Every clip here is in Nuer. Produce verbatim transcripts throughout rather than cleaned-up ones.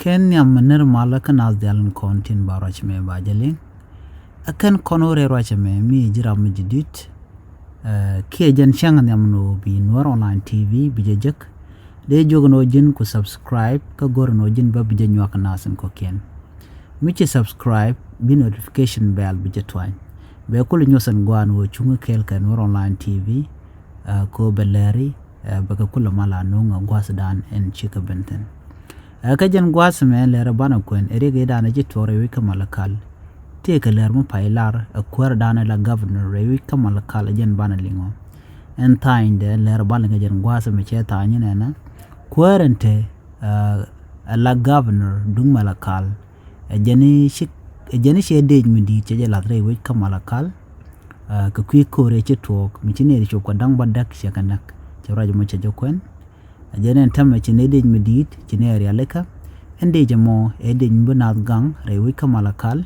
Kɛn nhiam mi ner malä kä naath diaal in kɔn tin ba ruac mɛ ba jɛ liŋ. Ɛ kɛn kɔn wä rɛy ruac mɛ mi ji̱ ram mi ji̱ di̱t. Kiɛ jɛn cäŋ nhiam ni wä bi Nuer Online T V bi jɛ jek. Dee jiök ni wä ji̱n ku subscribe kä go̱r ni wä ji̱n bä bi jɛ nyuak naath in kɔ̱kiɛn. Mi ci subscribe bi notification bell bi jɛ tuany. Bɛ kul nyuɔth in guan wä cuŋ kɛɛl kɛ Nuer Online T V. Ko bɛ lɛri bɛ kɛ kulɛ mal a nuŋ a gua̱thdan ɛn cikɛ ben thi̱n. Kä jɛn gua̱th mɛ lɛr banɛ kuɛn ɛ riɛk i̱dan ɛ ji̱ tuɔɔk rɛy wi̱c kä Malakal. Tëëkɛ lɛr mi pay lar ɛ kuäärdan ɛ la governor rɛy wi̱c kä Malakal ɛ jɛn banɛ liŋɔ. Ɛn tha̱a̱nydɛ lɛr banɛ kɛ jɛn gua̱th mɛ cɛ tha̱a̱ny nɛnɛ kuäär ɛn te ɛ la governor duŋ Malakal. Ɛ jɛn i̱ ciɛ dec mi di̱i̱t cɛ jɛ lath rɛy wi̱c kä Malakal. Kɛ kui̱ ko̱r ɛ ci tuɔɔk mi ci nɛy ti cop kɛ da̱ŋ bädäk cɛ kɛ näk cɛ ruac mɔ cɛ jɛ kuɛn. Ɛ jɛn ɛn tämɛ ci nɛy dec mi di̱i̱t ci nɛy rialikä. Ɛn dec ɛmɔ ɛ dec mi bi naath gaŋ rɛy wi̱c kä Malakal.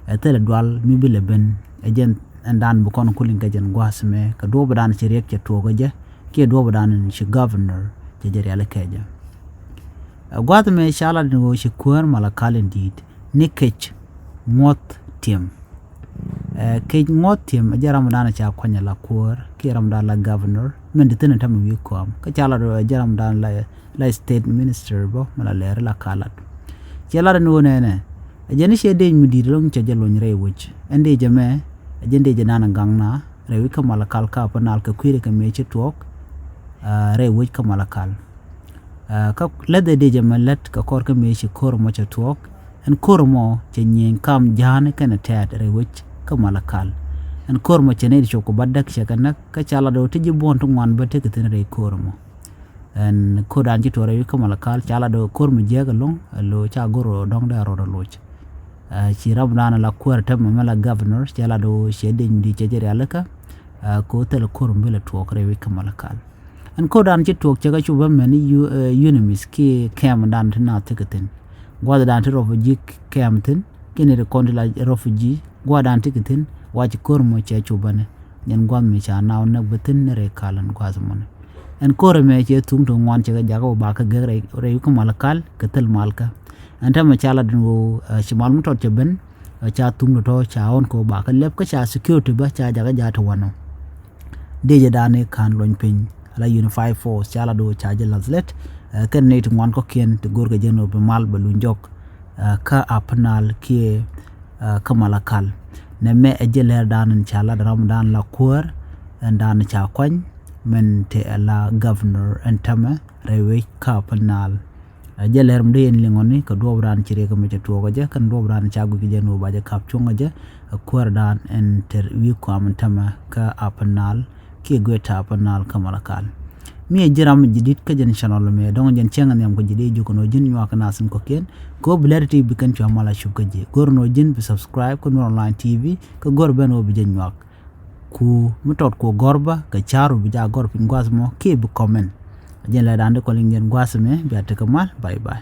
Ɛ thilɛ dual mi bi lɛ ben ɛ jɛn ɛn dan bi kɔn kuliŋ kɛ jɛn gua̱a̱th mɛ kɛ duɔ̱ɔ̱pdan ci riɛk cɛ tuɔɔk ɛ jɛ kiɛ duɔ̱ɔ̱pdan ci governor cɛ jɛ rialikä ɛ jɛ. Ɛ gua̱a̱th mɛ ca lat ni ɣöö ci kuäär Malakal in di̱i̱t ni kec ŋuɔ̱th tiɛm. Ɛ kec ŋuɔ̱th tiɛm ɛ jɛ ramdan ca kuany la kuäär kiɛ ramdan la governor min ti thi̱n ɛ tämɛ wi̱i̱ kɔam kä ca lat ɛ jɛ ramdan la state minister bä mi la lɛɛri la ka lat. Cɛ lat ɛn ɣöö nɛnɛ ɛ jɛn i̱ cɛ dec mi di̱i̱t lo̱ŋ cɛ jɛ lony rɛy wec ɛn dec ɛmɛ ɛ jɛn dec ɛnan ɛ gaŋ na rɛy wi̱c kä Malakal kä Upper Nile kɛ kui̱dɛ kɛ mëë ci tuɔɔk. Rɛy wec kä Malakal. Kä läth ɛ dec ɛmɛ lät kɛ kɔr kä mëë ci ko̱r mɔ cɛ tuɔɔk. Ɛn ko̱r mɔ cɛ nyieny kam ja̱a̱n kɛnɛ tɛɛt rɛy wec kä Malakal. Ɛn ko̱r mɔ cɛ nɛy ti cop kɛ bädäk cɛ kɛ näk kä ca lat ɣöö ti ji̱ buɔ̱n ti ŋuan bä tekɛ thi̱n rɛy ko̱r mɔ. Ɛn ko̱r dan ci tuɔɔk rɛy wec kä Malakal ca lat ɣöö ko̱r mɔ jiääk ɛlɔ̱ŋ ɛ lo̱ ca go̱r ɣöö dɔ̱ŋ dee rɔɔd ɛ loc. Ci ramdan la kuäär tämɛ mɛ la governor cɛ lat ɣöö cɛ dec mi di̱i̱t cɛ jɛ rialikä. Kɛ ɣöö thilɛ ko̱r mɔ bi lɛ tuɔɔk rɛy wec kä Malakal. Ɛn ko̱r dan ci tuɔɔk cɛ kɛ cop bä mɛn i̱ UNMISS kiɛ kɛm dan ti naath tekɛ thi̱n. Gua̱th dan ti refugee kɛm thi̱n kiɛ ni ti kɔn ti la refugee gua̱th dan tekɛ thi̱n. Wa ci ko̱r mɔ cɛ cop bä ni jɛn gua̱th mi ca naaw näk bä thi̱n ni rɛy kal ɛn gua̱th mɔni. Ɛn ko̱r ɛmɛ cɛ thuŋ ti ŋuan cɛ kɛ jakä wä ba kɛ gek rɛy wi̱c kä Malakal kɛ thil malkä. Ɛn tämɛ ca lat ɛn ɣöö ci mal mi tɔt cɛ ben ca thuŋ ti tɔ̱ ca ɣɔn kɛ wä ba kɛ lɛp kä ca security bä ca jakä ja̱ ti wanɔ. Dec ɛ dan i̱ ka̱n luɔny piny ala unified force ca lat ɣöö ca jɛ lath lät. Kɛn nɛy ti ŋuan kɔ̱kiɛn ti go̱rkɛ jɛn ɣöö bi mal bɛ luny jɔk kä Upper Nile kiɛ kä Malakal. Nɛmɛ ɛ jɛ lɛr dan in ca lat ramdan la kuäär ɛn dan ca kuany min te ɛ la governor ɛn tämɛ rɛy wec kä Upper Nile. Ɛ jɛ lɛr mi dee yɛn liŋɔni kɛ duɔɔpdan ci riɛk mi cɛ tuɔɔk ɛ jɛ kɛn duɔɔpdan ca guic kɛ jɛ ni wä ba jɛ kap cuɔ̱ŋ ɛ jɛ. Ɛ kuäärdan ɛn te wi̱i̱ kuam ɛn tämɛ kä Upper Nile kiɛ Greater Upper Nile kä Malakal. Mi ɛ ji̱ ram mi ji̱ di̱t kä jɛn channel mɛ dɔ̱ŋ jɛn cäŋ ɛ nhiam kɛ ji̱ dee jiök ɛn ɣöö ji̱n nyuak kɛ naath in kɔ̱kiɛn. Kɛ ɣöö bi lɛr ti bi kɛn cua mal a cup kä ji̱ go̱r ɛn ɣöö ji̱n bi subscribe kä Nuer Online T V kä go̱r ben ɣöö bi jɛ nyuak. Ku mi tɔt ku gɔ̱r bä kɛ ca̱ru bi ja gɔ̱r piny gua̱th mɔ kiɛ bi comment. Jɛn lɛ dan di kɔn liŋ jɛn gua̱th mɛ bia tekɛ mal. Bye bye.